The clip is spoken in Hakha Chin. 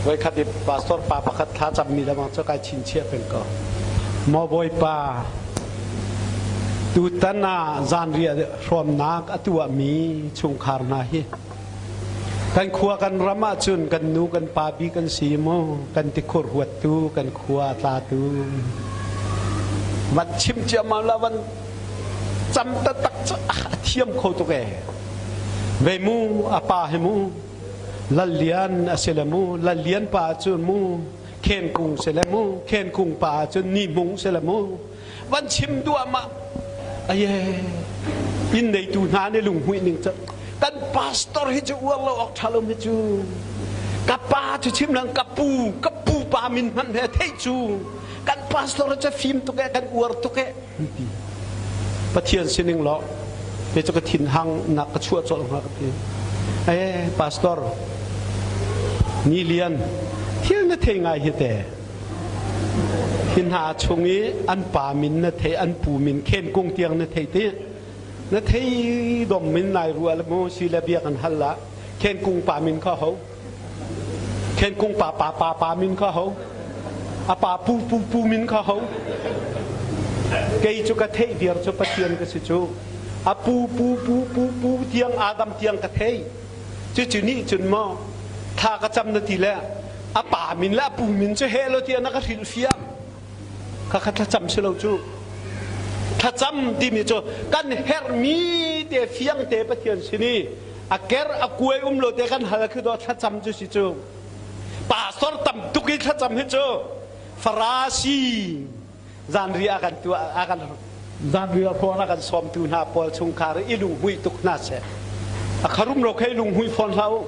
Voikhat i pastor pa pakhat thla cammi lamang cu kai chinchiah peng ko. Maw Bawipa, tutan ah zanriah hrawmnak a tuahmi chungkhar hna hi kan khua kan ram ahcun kan nu kan pa bik an si mu kan tikhur huattu kan khua a tlatu van chim ciammam la van cam taktak cu a thiam kho tuk ee ve mu a pa hi mu Lallian a si le mu Lallian pa cu mu Khenkung si le mu Khenkung pa cu Nihmung si le mu van chim duahmah aye inn neitu hna nih lunghmuih ning cu kan pastor hi cu uar lo awk ṭha lo hi cu ka pa cu chim lang ka pu ka pu pa min hmanh he theih cu kan pastor cu fim tuk e kan uar tuk e ti Pathian sining law te cu ka thin hang nak ka chuah colh hnga ka ti eh pastor ni lian thil na thei ngai hi te hi hna chung i an pa min na thei an pu min khen kung tiang na thei ti na thei dom min nai rual mu si le bia kan hal la khen kung pa min kha ho Khenkung pa pa pa pa min kha ho? A pa pu pu pu min kha ho? Kei cu ka theih viar cu Pathian ka si cu. A pu pu pu pu pu tiang Adam tiang ka thei. Cucu nih cun maw thla ka cam na ti le a pa min le a pu min cu he lo tiah na ka hrilh fiang. Khakha thlacam si lo cu. Thlacam timi cu kan herhmi te fiang te Pathian sin i a ker a kuai um lo te kan hal khi do thlacam cu si cu pastor tam tuk i thlacam hi cu farasi zanriah kan tuah a kan zanriah fawn a kan sawmtu hna pawl chungkhar i lunghmuih tuk hna seh a kharum ro khei lunghmuih fawn hlah u.